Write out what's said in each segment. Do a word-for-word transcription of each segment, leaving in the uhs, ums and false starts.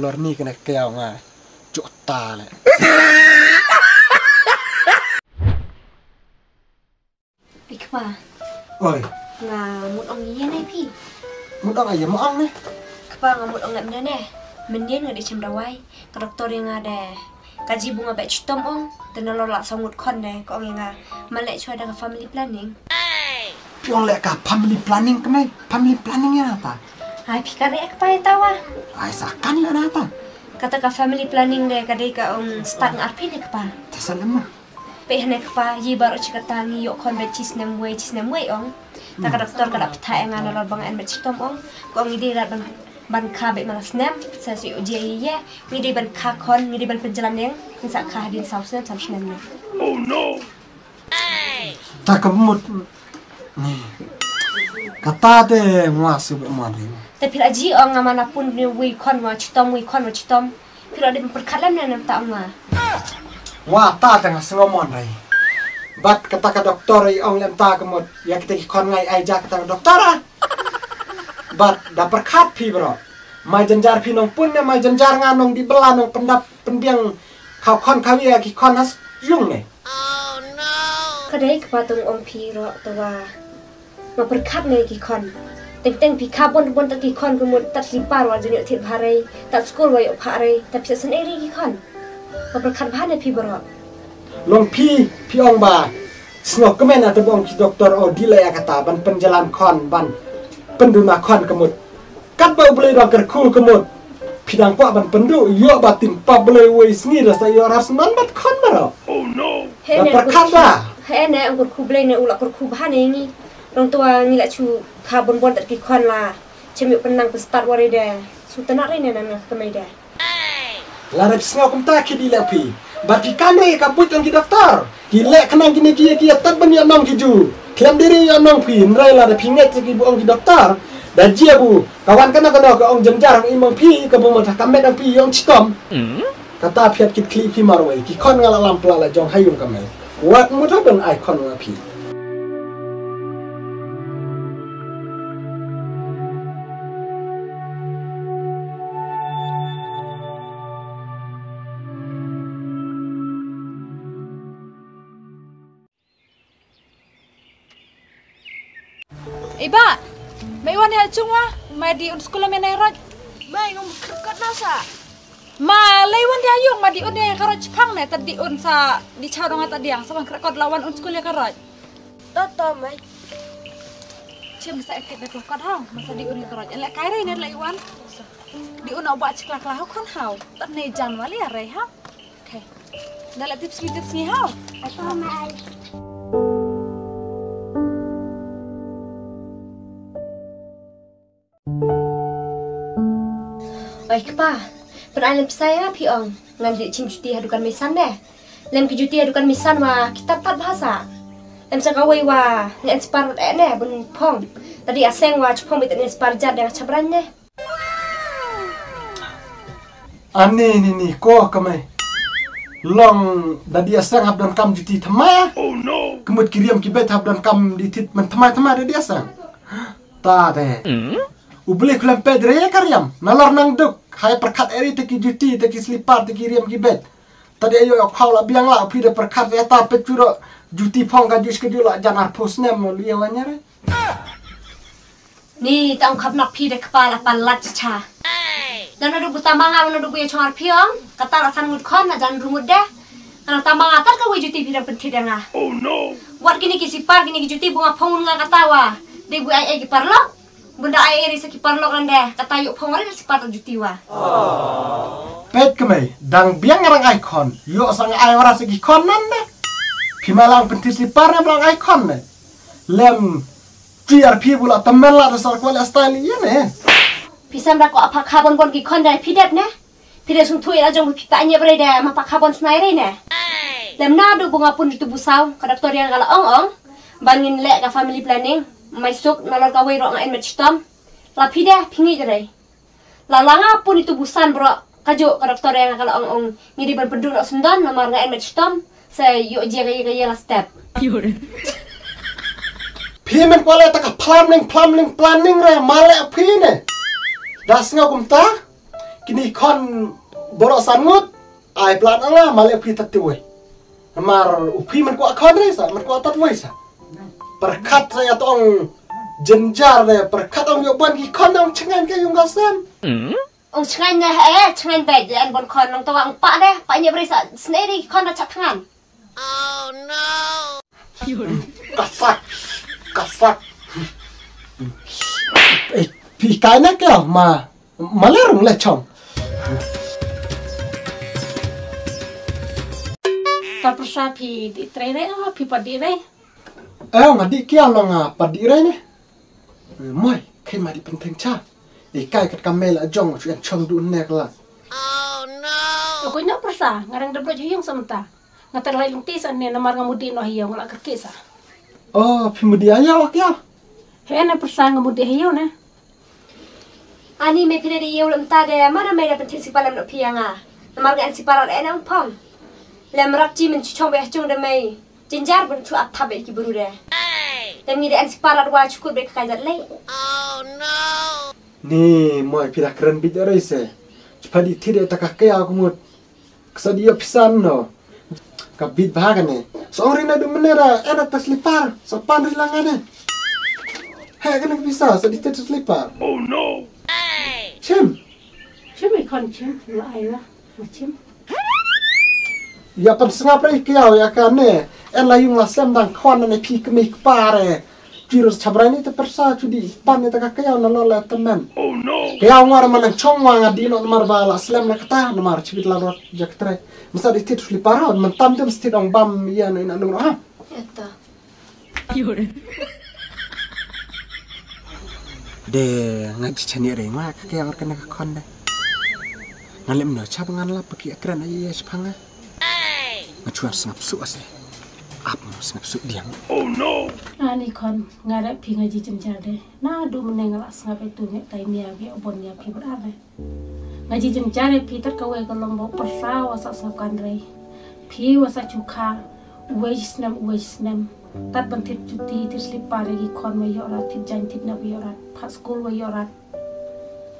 Lor ni kane ka ïaw nga. Jok ta le. Oi kpa. Oi. Nga mut ong ïa ne phi. Mut ong ïa ma ong ne. Kpa nga mut ong lem ne ne. Mynnin nga dei chem dawai. Ka doktor ïa nga de. Ka ji bu nga beh chitom ong. Te nalor la saw ngut khon de. Ka ong ïa nga. Ma leh chwa da ka family planning. Phi ong leh ka family planning kane. Family planning ïa ta. Ai phi ka re kpa ïa ta wa. Ai sa kan la na ta. Kata ka family planning de ka dei ka ong start nga arphi ne kpa. Ta sa lem na. Peh ne kpa, yi baroh chi kata ngi ïoh khon bad chi snem wei, chi snem wei ong. Ta ka doktor ka da pynthah ïa nga nalor ba nga en bad chitom ong. Ka ong ngi dei rat ban, ban kha bad ma la snem, sa shu ïoh jia ïa ïa. Ngi dei ban kha khon, ngi dei ban pynjlan ïeng, ngi sa kha hadien saw snem, saw snem ne. Ta ka mut. Kata te ngwa shu bad mon ri. Te phi la ji ong nga man la pun ne wei khon wa chitom, wei khon wa chitom. Phi la dei pyrkhat lem ne nem ta ong nga. Wa ta te nga sngew mon ri. Bad kata ka doktor i ong lem ta ka mut. Ïa kita ki khon ngai ai ja kata ka doktor ah. Bad da pyrkhat phi bro. Mai jynjar phi nong pun ne mai jynjar nga nong di bela nong pyndap pynbiang khaw khon khaw ïa ki khon has yung ne. Ka dei kpa tong ong phi ro ta wa. Ma pyrkhat ne ki khon. Teng teng phi kha bon bon ta ki khon ka mut tat slipar wa jynïoh thied bha rei, tat skul wa ïoh phah rei, ta phi sa sngewsih rei ki khon. Ma pyrkhat bha ne phi bro. Long phi, phi ong ba. Sngew kmen ata ba ong ki doktor o di la ïa kata ban pynjlan khon ban pynduna khon ka mut. Katba U Blei dang kyrkhu ka mut. Phi dang kwah ban pynduh ïoh ba tim pap Blei wei sngi da sa ïoh ras man bad khon bro. He ne pyrkhat ba. He ne ang kyrkhu Blei ne u la kyrkhu bha ne ngi. Dang twa ngi la chu kha bon bon tat ki khon la. Chem ïoh pynnang pynstad wa re de. Su tana re ne nan nga kmai de. La rep sngew kumta ki di leh phi. Ba ki kam re ka buit ong ki doktor. Ki leh khnang kine ki ki tat ban ïa nong ki ju. Khlem dei re ïa nong phi, hynrei lada phi ngeit ki bu ong ki doktor. Da jia bu, ka wan kano kano ka ong jynjar ong imong phi, ka bu mut ka met ong phi ong chitom. Kata phi ïat kit khlieh phi marwei, ki khon nga la lam pla la jong ha ïung ka mei. Wat mut ha ban ai khon nga phi. Ei bah, mei wan ïa jong wa, mei di un skul mei nai rot. Mei ngam kyrkot na sa. Ma lei wan ïa jong ma di un ïa ka rot chipang ne, tad di un sa di chaw dong ta diang, sa wan kyrkot la wan un skul ïa ka rot. To to mei. Chim sa ekit da kyrkot ha, ma sa di un ïa ka rot. Ele kai re ne lei wan. Di un au ba chikla kla ha khon ha. Tad ne jan wa lia re ha. Okay. Dah lah tips ni, tips ni, ha? Apa, Mai? Oi, kpa. Pynai lem pisa ïa phi ong. Ngan dei chim juti ha dukan Misan de. Lem ki juti ha dukan Misan wa kitab pat bahasa. Lem sa kawei wa ngan spar eh ne bun phong. Tadi aseng wa chupong bit ne spar jat de chapran de. Ani ni ni ko kamai. Long da dia sang hap don kam juti thamai. Kemut kiriam ki bet hap don kam di tit men thamai thamai da dia sang. Ta de. U beli kulam pet re kariam. Nalor nang duk. Hai perkat eri te ki juti te ki slipar te ki riam ki bet. Tadi ayo kau la biang la pi de perkat ya ta pet churo juti phong ka jus ke jula janar pos nem lu ya wanyare. Ni tang khap nak phi de kpa la palat cha. Nano du buta manga nano du buya chongar phi ong. Kata la san ngut khon na jan rungut de. Kana ta manga tar ka wei juti phi dang pentit nga. Wat kini ki sipar kini ki juti bunga phone nga kata wa. De bu ai ai ki parlok. Bunda ai ai ri sa ki parlok nande kata yuk phone ri sipar ta juti wa. Pet kemai dang biang rang ai khon. Yuk sang ai wara sa ki khon nande. Phi malang pentit sipar ne malang ai khon ne. Lem T R P bula temen la dasar kwala style ye ne. Phi sam da ko apa kha bon bon ki khon dai phi dep ne. Phi de sung thui la jong phi ta nye bre de ma pa kha bon snai re ne. Lem na du bunga pun tu busaw ka doktor yang kala ong ong. Ban ngin le ka family planning mai suk na lor ka wei ro nga en met chitom. La phi de phi ngi re. La langa pun itu busan bro. Kajo ka doktor yang kala ong ong ngi di ban pendun ok sendon namar nga en met chitom. Sa yo je ka ye ka ye la step. Phi men kwala ta ka planning planning planning re male phi ne. Das nga kumta. Kini khon baroh san ngut, ai plan anga ma leh phi tat tiwei. Namar u phi man kwah khon re sa, man kwah tat wei sa. Pyrkhat sa ïa tong jynjar re, pyrkhat ong ïoh ban ki khon ong chngaiñ ka yung ka sem. Ong chngaiñ ne eh, chngaiñ bad ïa an bon khon nong tawa ong pa de, pa nyep re sa, sne de ki khon da chak thngan. Kasak, kasak. Eh, phi kai na kya ma, malar le chong. Ta pyrsa phi di trei re, ah, phi pa di re. Eh, nga di kya lo nga pa di re ne. Moi, kai ma di penting cha. Eh, kai kat kamel a jong, chu en chong du ne kala. Ko nya pyrsa, ngarang de bloj hiung samta. Nga ter lai lungti sa ne namar nga mudi noh ïa nga la kerki sa. Oh, phi mudi ïa wa kya? He na pyrsa nga mudi ïa ne. Ani me phi ne de ïa lem ta de mana me da pentin si palam no phi ïa nga. Namar nga en si parat en ang phong. Lem rat ji men chu chong be chung de me. Jinjar bun chu ap thap be ki buru de. Lem ngi de en si parat wa chu kut be ka kai jat lei. Ni moi phi da kren bit de rei se. Chu padi thi de ta ka kya ku mut. Ksa di ïa pisa no. Ka bit bha kane. Sa ong ri na du menera, eh, na ta slipar. Sa pan ri lang ane. He kane ka pisa, sa di ta slipar. Oh no. Chim. Chim i khon chim, la ai la. Ma chim. Ïa pan sngap re ki ïa ïa kane. En la yung la sem dang khon ne phi kmih kpa re. Phi ros chabrai ni te pyrsa chu di pan ni te ka kaya na lo la temen. Oh no. Kaya ngwa ra man chong wa nga di no mar ba la slem na kata na mar chibit la rot jak tre. Masa di tit sli para man tam tem stit ong bam ïa na ina nung ha. Eta. De nga chi chani re ngwa ka kaya or kana ka khon de. Nga lem no chap ngan la paki akran ai ya chipanga. Nga chuan sngap su ase. Ap mo sngap su diang. Oh no. Ani khon nga rep phi nga ji jynjar de. Na du mene nga la sngap e tu nge tai nia ge obon nia phi bar are. Nga ji jynjar e phi tat ka wei ka long bo pyrsa wa sa sngap kan rei. Phi wa sa chu kha. Wei snem wei snem. Tat ban thit chuti thit slipar e gi khon wa yorat thit jan thit nap yorat. Pha skul wa yorat.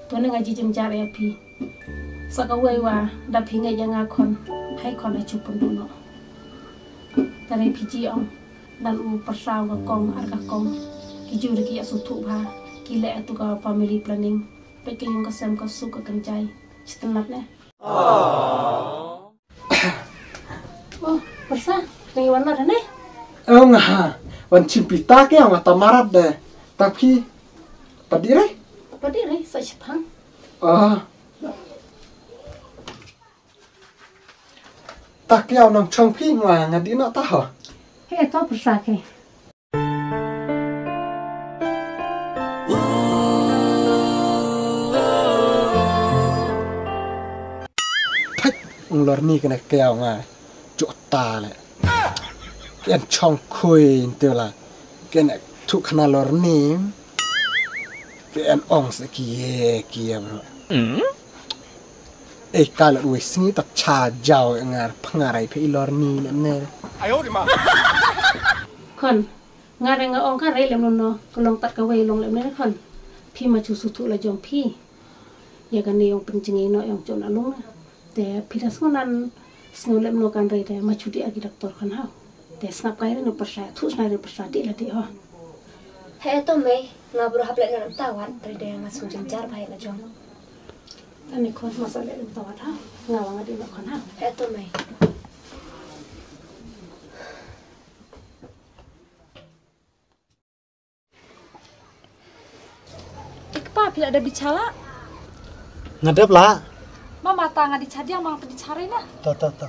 Tu ne nga ji jynjar e phi. Sa kawei wa da phi ngeit ïa nga khon, hai khon ha chu pynduh noh. Tare phi ji ong, dan u pyrsa u ka kong ar ka kong, ki ju da ki ïa sngewthuh bha, ki leh atu ka family planning, peit ka ïung ka sem ka suk ka kynjai, shi tynnat ne. Oh, pyrsa, phi ngi wan lar ne? Oh nga, wan chim pita ke nga ta marat de. Ta phi, padi re? Padi re, sa shipang. Ah. Ta ke nang chong phi nga nga di na ta ho. He to pyrsa ke. Thak, ung lor ni kena kaya nga. Jok ta le. Ken chong khui ntu la. Ken thuk khana lor ni. Ken ong se kie kie bro. Eh, ka la wei sngi ta cha jaw ngar phngarai phe i lor ni ne ne. Khon, nga re nga ong ka re lem no, ka long tat ka wei long lem ne khon. Phi ma chu su thu la jong phi. Ya ka ne yong pynjngi no yong chon alung na. Te phi da sngo nan sngo lem no kan re te ma chu di agi doktor khon hau. Te sngap kai re no pyrsa, thu sna re pyrsa di la di ho. He to mei, nga bro hap le no ta wan re de nga sngo jynjar bai la jong. Ani khon masa le lem tawat ha. Nga wa nga di nok khon ha. He to mei. Ikpa phi la da bicha la. Nga dep la. Mama ta nga di chadiang mang di chari na. Ta ta ta.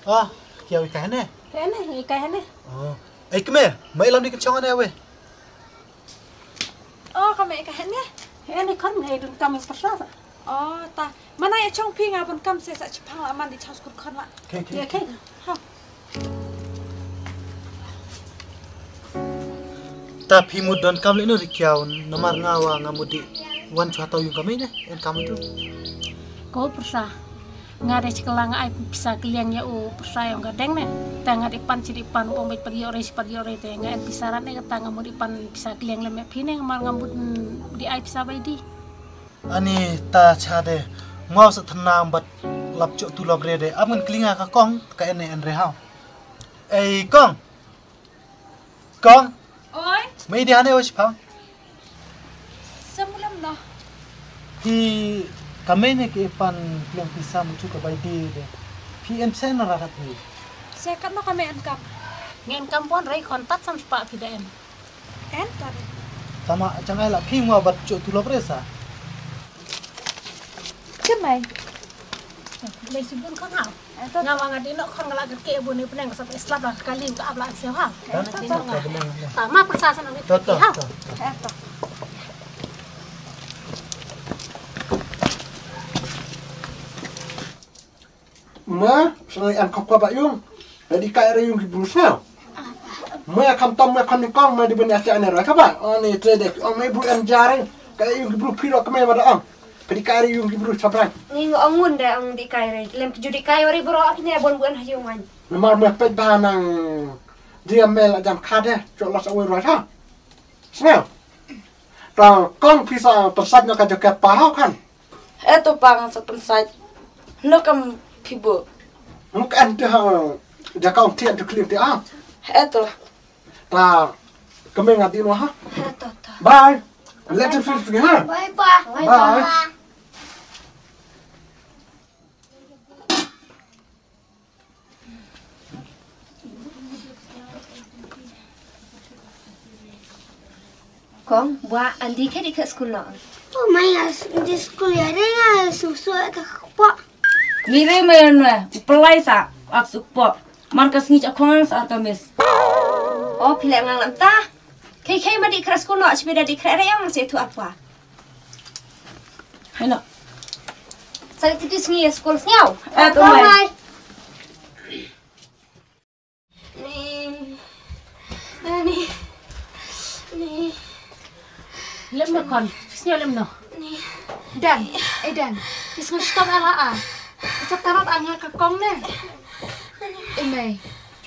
Ah, kia wi kahene. Hene, i kahene. Oh. Ei kme, mai lam di kan chong ane awe. Oh, kame kahene. Hene kon ngai dun kam pyrsa. Oh, ta. Mana ya chong phi nga bun kam se sa chipang la man di chang skur kon la. Okay, okay. Ya, okay. Ha. Ta phi mut don kam le no ri kiaw namar nga wa nga mut di wan chwa taw yung kam ne en kam tu. Ko pyrsa. Nga dei shikla nga ai pisa kylliang ïa u pyrsa ïong ka deng ne. Te nga dei pan shi dei pan u ong bad pat ïoh rei shi pat ïoh rei te nga en pisa rat ne kata nga mut dei pan pisa kylliang lem ïa phi ne nga mar nga mut dei ai pisa bai di. Ani ta cha de ngau sa thanam bad lap chok tu lap re de am ngan kylli nga ka kong ka en ne en re hau. Ei kong. Kong. Oi. Mei di hane oi shipang. Sa mulam noh. Hi kamei ne ke pan pleng pisa mutu ka bai di de. Phi en sen na rakat ni. Sa kat no kamei en kam. Ngen kam pon rei kontat sam spa phi da en. En tar. Tama chang ai la phi ngwa bat cho tu lop resa. Chemai. Mei sibun khang hau. Nga ma nga dino khang la ke bun ni peneng sa slap la ka lim ka ap la se ha. Tama persa sana ni. To to. Ma, sana an khop khop ba yung. Jadi kai re yung ki bru sa. Ma ya kham tam ma kham ni kong ma di ben ya cha ne ra ka ba. Ani tre de. O me bru an jare. Kai yung ki bru piro ka me ma da am. Pedi kai re yung ki bru sabran. Ni ngo ngun da ang di kai re. Lem ju di kai ori bro ak ne bon bun ha yung an. Namar me pet ba nang dia mel ajam khade. Chok las away rasa. Smell. Ta kong pisa persat nyo ka joket pa hau kan. Eto pa ngan sa pynsait. No kam phi bo. Muk en te ha. Jakau tian tu klim te ah. Eto. Ta kemeng ati no ha. Eto to. Bye. Let him feel free ha. Bye pa. Bye. Kong, bwa andi ke di ke skul no. Oh my gosh, di skul ya re nga susu ka kpo. Mire me na, pelai sa, ak suk po. Man ka sngi akong sa ka mis. Oh, pile ngang lam ta. Kei kei ma di kra skul no, chipida di kra re yang masih tu apa. Hai no. Sa ti ti sngi skul sngi. Eh, tu mai. Ni. Ni. Ni. Lem no kon. Snyo lem no. Ni. Dan. Eh, Dan. Is ngan stop ala a. Is a tarot anga ka kong ne. Imei.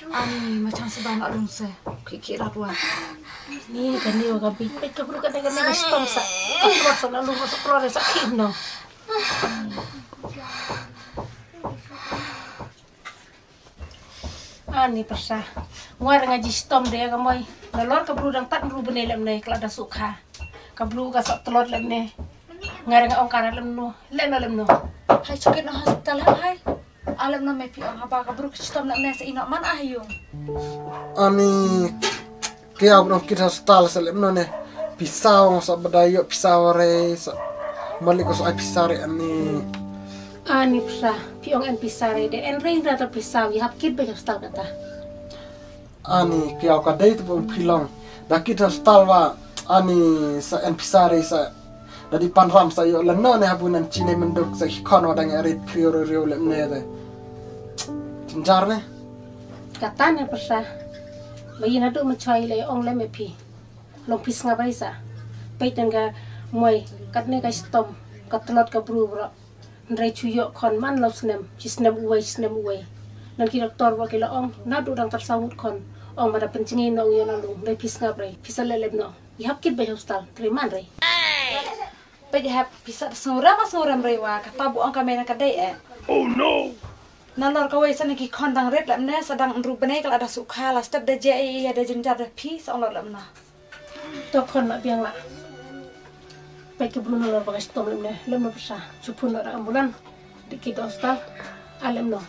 Ani ma chang sa ban alung se. Ki ki rat wa. Ni kan ni wa ka bi. Pet ka bru ka ne ka ne ka stop sa. Ka stop sa alung sa pro sa ki no. Ani pyrsa. Nga ra nga ji stom de ka moi. Nalor ka bru dang tat bru bene lem ne kla da sukha. Ka bru ka sok tlot lem ne. Nga ra nga ong ka ra lem no. Lem no lem no. Hai chukit na hospital hai. Alem no me pi ong haba ka bru ka stom lem ne sa ino man ah yung. Ani Kya bro kit hospital sa lem no ne. Pisa ong sa badai yo pisa ore sa. Malik ko sa ai pisa re ani. Ani pisa. Pi ong en pisa re de en re ra ta pisa wi hap kit ba hospital kata. Ani kya ka dei tu pong pilong. Da kit hospital wa ani sa en pisa re sa. Da di pan ram sa yo lem no ne habu nan chine menduk sa khon wa dang rit krio rio lem ne de. Jinjar ne. Kata ne pisa. Ba yin hadu ma choi le ong lem e pi. Long phi sngap rei sa. Peit ngan ka moi katne ka stom ka tlot ka bru bro. Nrei chu ïoh khon man lo snem chi snem uwei chi snem uwei. Ngan ki doktor bro ki la ong na du dang tat saw ngut khon. Ong ma da pynjngi na u ïoh na lu nrei phi sngap rei phi sa lelep no. I hap kit bai hospital trei man rei. Peit hap phi sa sngurem ma sngurem rei wa kata bu ong ka mena ka dei eh. Oh no. Nalor kawei sa na ki khon dang rit lem ne sa dang nru bnei ka la da sukha la step da je ei ei da jinjar da phi sa ong lor lem na. To khon la biang la. Peit ki bru nalor ba ka stom lem ne lem na pisa. Chupun la da ambulan. Dik ki da hospital. A lem no.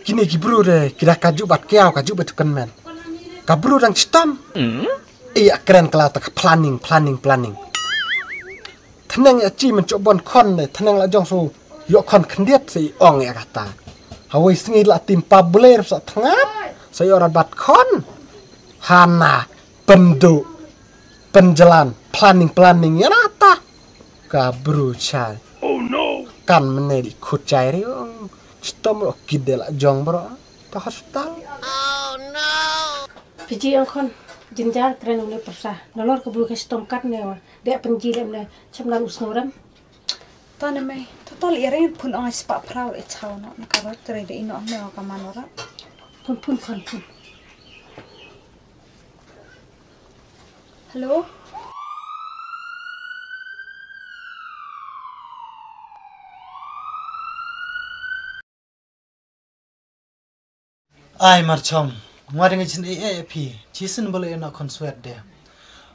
Kine ki bru de ki da ka ju bat kiaw ka ju bat kan men. Ka bru dang chitom. Iya kren kala ta ka planning planning planning. Thneng ya chi men chok bon khon de thneng la jong so yo khon khyndiat se ong ya kata. Hawei sngi la tim pa bler sa thngat sa yo rabat khon. Hana pendu penjalan planning planning ya nata. Ka bru chai. Oh no. Kan mene di khut chai ri ong. Chitom ro kit de la jong bro. Ta hospital. Piji ang khon. Jinjar kren ule persa. Nalor ka bru ka chitom kat ne wa. Dek penji lem ne. Cham nan usnurem. Ta ne mai. Ta tol iring pun ong spa prau e chau no. Na ka rot tre de ino ne wa ka manora. Pun pun khon pun. Hello. Ai Marchong, nga dang jin e e phi, chi sin bala ena khon swet de.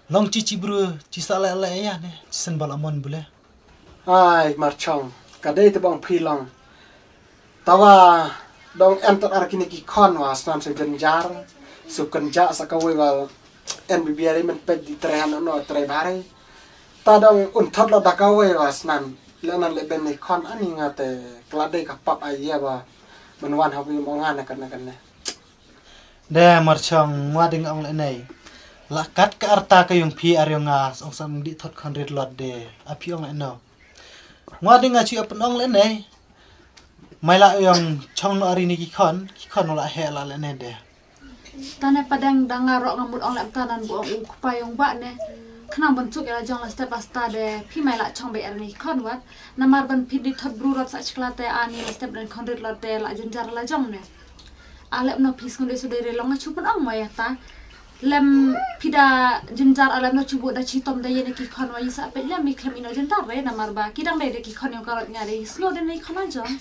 Long chi chi bru, chi sa la la ya ne, chi sin bala mon bule. Ai Marchong, ka dei te bang phi long. Tawa dong en tot ar kini ki khon wa snan se jenjar, su kenja sa kawei wa en bibia ri men pet di tre han no tre bare. Ta dong un thot lo da kawei wa snan. Le nan le ben ni khon ani nga te kla dei ka pap ai ya wa men wan ha wi mo nga na kan na kan ne. De Marchong, ngwa ding ong le nei. La kat ka arta ka yung phi ar yung nga ong sam di thot khon rit lot de. A phi ong le no. Ngwa ding nga chu apun ong le nei. Mai la yung chong no ari ni ki khon, ki khon la he la le nei de. Tane padang dang nga rok nga mut ong lem tanan bu ong u kpa yong ba ne. Khnang ban chuk ila jong la step asta de phi mai la chong be er ni khon wat. Namar ban phi di thot bru rot sa chikla te ani la step dan khon rit lot de la jun jar la jong ne. Alep no phi sngode sude re long chu pun ong maya ta. Lem phi da jun jar alep no chu bu da chi tom da ye ne ki khon wa yi sa pe lem mi khlem ino jun jar re namar ba ki dang de de ki khon yong karot nga de sngode ne khon a jong.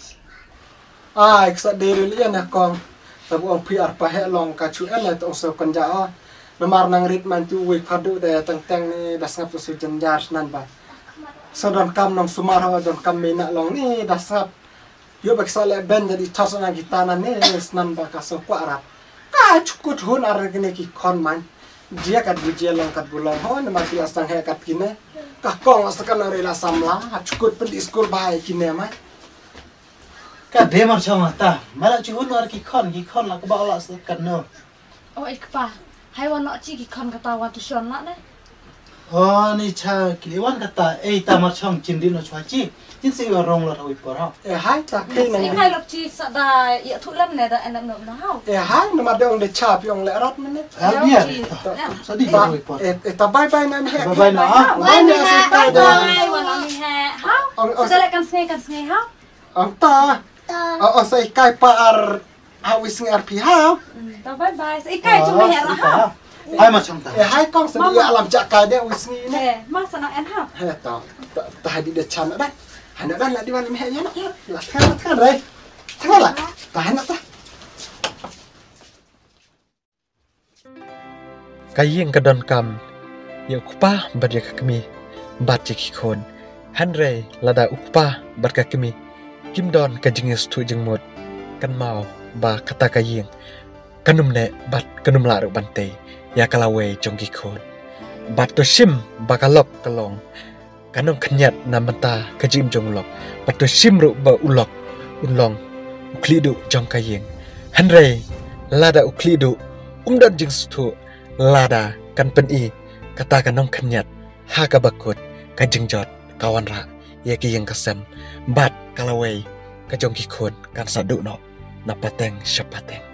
Ai, ksa dei rili ïa na kong. Tabu ong phi arpa he long ka chu en na tong so kan ja o. Namar nang rit man tu wei phadu de tang tang ni da sngap tu su jan jar snan ba. So don kam nong sumar ho don kam me na long ni da sngap. Yo ba ksa le ben jadi thas na kita na ni snan ba ka so kwa rap. Ka chukut hun ar ne ki khon man. Dia kat bu jia long kat bu long ho namar ki la sang he kat kine. Ka kong sa kan ri la samla ha chukut pen di skul bai kine man. Ka de Marchong ta, mala chu hun ar ki khon, ki khon la ka ba la sa kan no. O ik pa, hai wan no chi ki khon kata wan tu shon la ne. O ni cha ki wan kata, ei ta Marchong chin di no chwa chi. Chin si wa rong la thawi por ha. E hai ta ke na. Ei hai lok chi sa da ya thu lam ne da en no no ha. E hai no ma dong de cha pi ong le rat mane. Ha bia. Sa di thawi por. E ta bye bye na mi he. Bye bye na. Bye bye na. Bye bye. Wan mi he. Ha. Sa le kan snge kan snge ha. Ang ta. Ang, ang sa ikai pa ar ha wisngi ar pi ha. Ta bye bye. Sa ikai chung ni ha. Ai Marchong ta. E hai kong sa di alam chak kai de wisngi ne. E ma sa na en ha. He ta. Ta hai di de chan da. Hai na dan la di wan mi he ya na. La than la than re. Than la. Ta hai na ta. Ka ïing ka donkam ïa u kpa bad ïa ka kmie bad ïa ki khun. Hynrei lada u kpa bad ka kmie kim don ka jingïasythuh jingmut, kan mut ba kata ka ïing kan ym neh bad kan ym lah ruh ban tei ïa ka lawei jong ki khun. Bad to shim ba ka lok ka long ka nongkhynñiat na bynta ka jingim jong u lok. Bad to shim ruh ba u lok un long u khlieh duh jong ka ïing. Hynrei lada u khlieh duh um don jingïasythuh lada kan pyni kata ka nongkhynñiat ha kaba kut ka jingjot ka wanrah ïa ka ïing ka sem bad ka lawei ka jong ki khun kan sa duh noh na pateng sha pateng.